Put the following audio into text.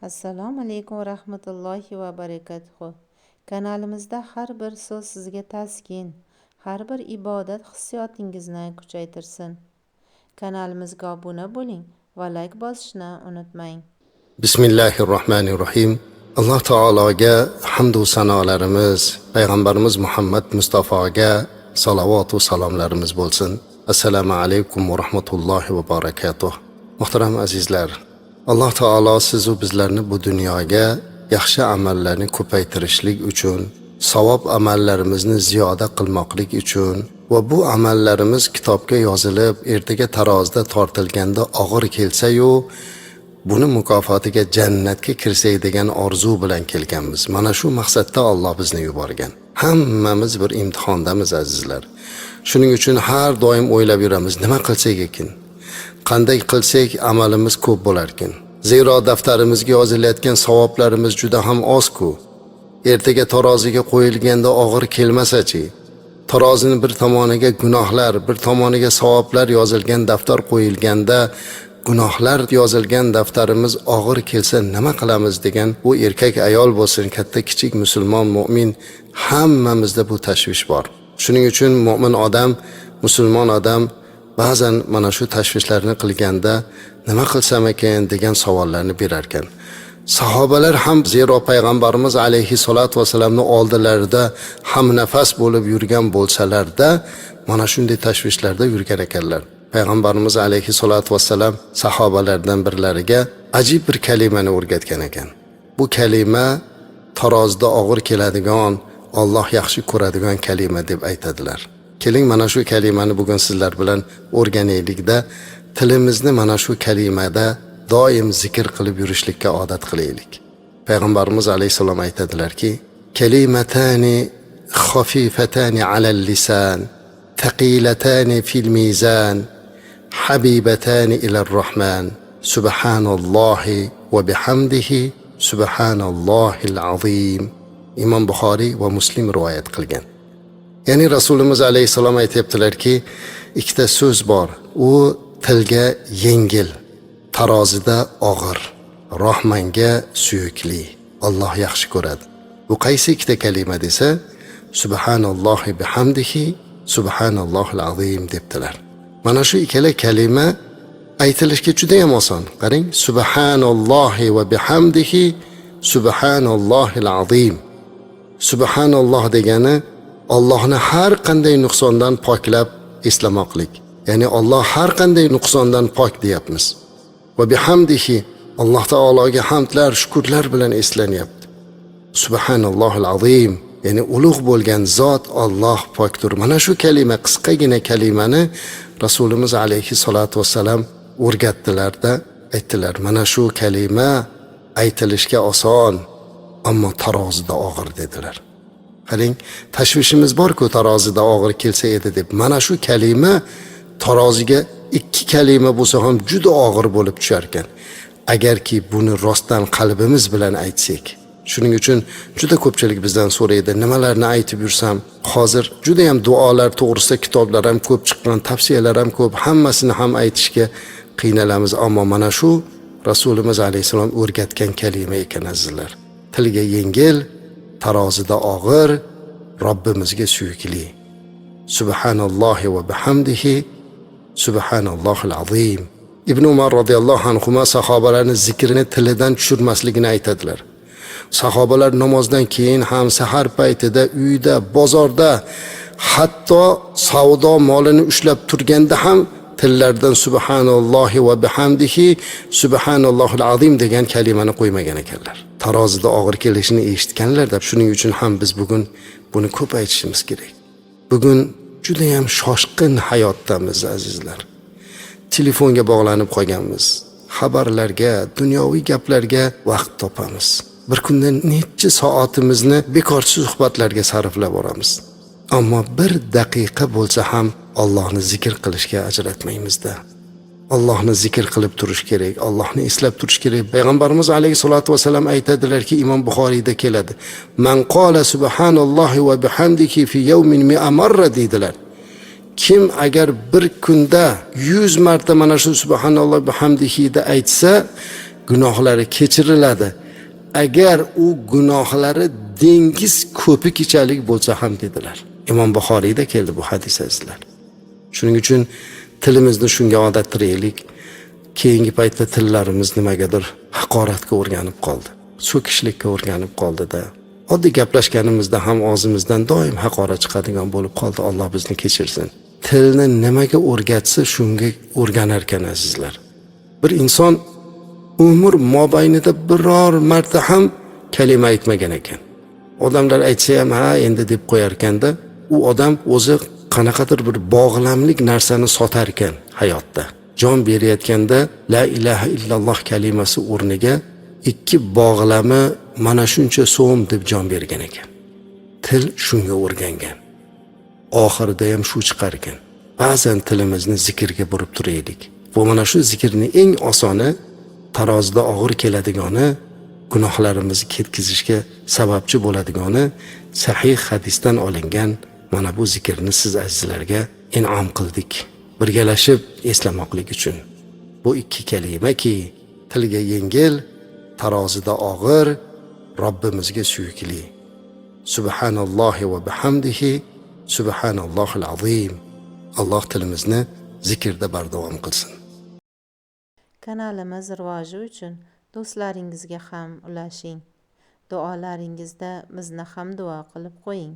Assalomu alaykum va rahmatullohi va barakatuh. Kanalimizda har bir so'z sizga taskin, har bir ibodat hissiyotingizni kuchaytirsin. Kanalimizga obuna bo'ling va layk bosishni unutmang. Bismillahi rohmanir rohim. Alloh taologa hamdu sanolarimiz, payg'ambarimiz Muhammad Mustafoga salovatu salomlarimiz bo'lsin. Assalomu alaykum va rahmatullohi va barakatuh. Muhtaram azizlar, Alloh taolo sizu bizlarni bu dunyoga yaxshi amallarni ko'paytirishlik uchun, savob amallarimizni ziyoda qilmoqlik uchun va bu amallarimiz kitobga yozilib, ertaga tarozida tortilganda og'ir kelsa-yu, buni mukofotiga jannatga kirsak degan orzu bilan kelganmiz. Mana shu maqsadda Alloh bizni yuborgan. Hammamiz bir imtihondamiz, azizlar. Shuning uchun har doim o'ylab yuramiz, nima qilsak ekan? Qanday qilsak amalimiz ko'p bo'larkan? Zero daftarimizga yozilayotgan savoblarimiz juda ham oz-ku. Ertaga taroziga qo'yilganda og'ir kelmasa-chi? Tarozini bir tomoniga gunohlar, bir tomoniga savoblar yozilgan daftar qo'yilganda, gunohlar yozilgan daftarimiz og'ir kelsa nima qilamiz degan, u erkak ayol bo'lsin, katta kichik, musulmon mo'min, hammamizda bu tashvish bor. Shuning uchun mo'min odam, musulmon odam ba'zan mana shu tashvishlarni qilganda nima qilsam ekan degan savollarni berar ekan. Sahobalar ham, zero payg'ambarimiz alayhi salatu vasallamni oldilarida ham nafas bo'lib yurgan bo'lsalarda, mana shunday tashvishlarda yurgan ekanlar. Payg'ambarimiz alayhissalotu vassalam sahobalardan birlariga ajib bir kalimani o'rgatgan ekan. Bu kalima tarozida og'ir keladigan, Alloh yaxshi ko'radigan kalima deb aytadilar. Keling, mana shu kalimani bugun sizlar bilan o'rganaylikda, tilimizni mana shu kalimada doim zikr qilib yurishlikka odat qilaylik. Payg'ambarimiz alayhissalom aytadilarki: "Kalimatani xafifatani alal lisan, thaqilatani fil mizan, habibatani ila rahman, subhanallohi va bihamdihi, subhanallohil azim." Imom Buxoriy va Muslim rivoyat qilgan. Ya'ni Rasulimiz alayhissalom aytyaptilarki, ikkita so'z bor, u tilga yengil, tarozida og'ir, Rohmanga suyukli, Alloh yaxshi ko'radi. Bu qaysi ikkita kalima desa, "Subhanallohi bihamdihi, subhanallohil azim" debdilar. Mana shu ikkala kalima aytilishga juda ham oson. Qarang, "Subhanallohi va bihamdihi, subhanallohil azim". Subhanalloh degani Allohni har qanday nuqsondan poklab eslamoqlik, ya'ni Alloh har qanday nuqsondan pok deyapmiz. Va bihamdihi, Alloh taologa hamdlar, shukurlar bilan eslanyapti. Subhanallohil azim, ya'ni ulug' bo'lgan zot Olloh pokdir. Mana shu kalima, qisqagina kalimani Rasulimiz alayhissalotu vassalam o'rgatdilarda aytdilar, mana shu kalima aytilishga oson, ammo tarozida og'ir dedilar. Qarang, tashvishimiz borku, tarozida og'ir kelsa edi deb. Mana shu kalima taroziga ikki kalima bo'lsa ham juda og'ir bo'lib tushar ekan, agarki buni rostdan qalbimiz bilan aytsak. Shuning uchun juda ko'pchilik bizdan so'raydi, nimalarni aytib yursam. Hozir juda ham duolar to'g'risida kitoblar ham ko'p chiqqan, tavsiyalar ham ko'p, hammasini ham aytishga qiynalamiz. Ammo mana shu Rasulimiz alayhissalom o'rgatgan kalima ekan, azizlar, tilga yengil, tarozida og'ir, Robbimizga suyukli. "Subhanallohi va bihamdihi, subhanallohil azim". Ibn Umar roziyallohu anhu sahobalarni zikrini tilidan tushirmasligini aytadilar. Sahobalar namozdan keyin ham, sahar paytida, uyda, bozorda, hatto savdo molini ushlab turganda ham tillaridan "Subhanallohi va bihamdihi, subhanallohil azim" degan kalimani qo'ymagan ekanlar, tarozida og'ir kelishini eshitganlarda. Shuning uchun ham biz bugun buni ko'p aytishimiz kerak. Bugun judayam shoshqin hayotdamiz, azizlar. Telefonga bog'lanib qolganmiz, xabarlarga, dunyoviy gaplarga vaqt topamiz. Bir kunda necha soatimizni bekorchi suhbatlarga sarflab boramiz, ammo bir daqiqa bo'lsa ham Allohni zikr qilishga ajratmaymizda. Allohni zikr qilib turish kerak, Allohni eslab turish kerak. Payg'ambarimiz alayhissalotu vassalam aytadilarki, Imom Buxoriyda keladi: "Man qola subhanallohi va bihamdihi fi yawmin mi'a marra" deydilar. Kim agar bir kunda 100 marta mana shu "Subhanalloh bihamdihida" aytsa, gunohlari kechiriladi, agar u gunohlari dengiz ko'pikichalik bo'lsa ham dedilar. Imom Buxoriyda keldi bu hadis, azizlar. Shuning uchun tilimizni shunga odattiraylik. Keyingi paytda tillarimiz nimagadir haqoratga o'rganib qoldi, so'kishlikka o'rganib qoldida. Oddiy gaplashganimizda ham og'zimizdan doim haqorat chiqadigan bo'lib qoldi. Alloh bizni kechirsin. Tilni nimaga o'rgatsa shunga o'rganar ekan, azizlar. Bir inson umr mobaynida biror marta ham kalima aytmagan ekan. Odamlar aytsa ham ha endi deb qo'yar ekanda, u odam o'zi qanaqadir bir bog'lamlik narsani sotar ekan hayotda. Jon berayotganda la ilaha illalloh kalimasi o'rniga 2 bog'lami mana shuncha so'm deb jon bergan ekan. Til shunga o'rgangan. Oxirida ham shu chiqar ekan. Ba'zan tilimizni zikrga burib turaylik. Bu mana shu zikrning eng osoni, tarozida og'ir keladigani, gunohlarimizni ketkizishga sababchi bo'ladigani sahih hadisdan olingan mana bu zikrni siz azizlarga in'om qildik. Birgalashib eslamoqlik uchun. Bu 2 kalimaki tilga yengil, tarozida og'ir, Robbimizga suyukli. Subhanallohi va bihamdihi, subhanallohil azim. Alloh tilimizni zikrda bardavom qilsin. Kanalimiz rivoji uchun do'stlaringizga ham ulashing. Duolaringizda bizni ham duo qilib qo'ying.